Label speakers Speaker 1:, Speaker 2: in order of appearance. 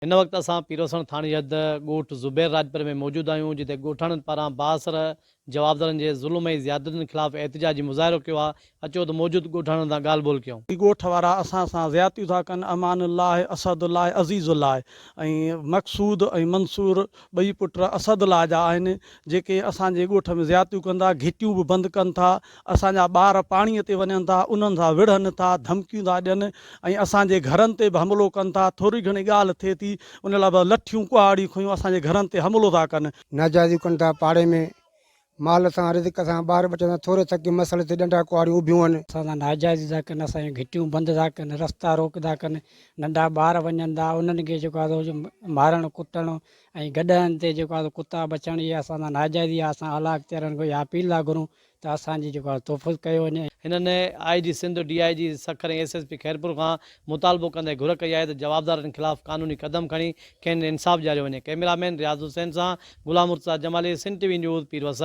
Speaker 1: هن وقت اسان پيروسڻ ٿاڻي حد ڳوٺ زبير راڄپر ۾ موجود آهيون جتي ڳوٺاڻن پاران بااثر جوابدارن جي ظلم ۽ زيادتين خلاف احتجاجي مظاهرو ڪيو آهي اچو ته موجود ڳوٺاڻن سان ڳالهه ٻولهه ڪيون.
Speaker 2: هي ڳوٺ وارا اسان سان زيادتيون ٿا ڪن امان الله، اسد الله، عزيز الله ۽ مقصود ۽ منصور ٻئي پٽ اسد الله جا آهن جيڪي اسان جي ڳوٺ ۾ زيادتيون ڪن ٿا گهٽيون به بند ڪن ٿا اسان جا ٻار پاڻي تي وڃن ٿا انهن سان وڙهن ٿا ڌمڪيون ٿا ڏين ۽ اسان جي گهرن تي به حملو ڪن ٿا ٿوري گهڻي ڳالهه ٿئي ٿي ان لاء به لٺيون ڪهاڙيون کنيون اسان جي گهرن تي حملو ٿا ڪن.
Speaker 3: ناجائزيون ڪن ٿا پاڙي ۾ مال سان رزق سان ٻار ٻچن سان ٿوري ٿڪي مسئلي تي ڏنڊا ڪهاڙيون اڀيون آهن.
Speaker 4: اسان سان ناجائزي ٿا ڪن اسان جون گهٽيون بند ٿا ڪن رستا روڪ ٿا ڪن ننڍا ٻار وڃن ٿا انهن کي جيڪو آهي سو مارڻ ڪٽڻ ۽ گڏهن تي جيڪو آهي سو ڪتا بڇڻ اها اسان سان ناجائزي آهي اسان اعليٰ اختيارين کي اها اپيل ٿا گهرون ته اسان جي جيڪو آهي تحفظ ڪيو وڃي.
Speaker 1: هنن I G Sindh, D I G Sukkur ۽ S S P Khairpur کان مطالبو ڪندي گهر ڪئي آهي ته جوابدارن خلاف قانوني قدم کڻي کين انصاف ڏياريو وڃي. ڪئميرا مين رياض حسين سان Ghulam Murtaza Jamali, Sindh T V news, Pirwassan.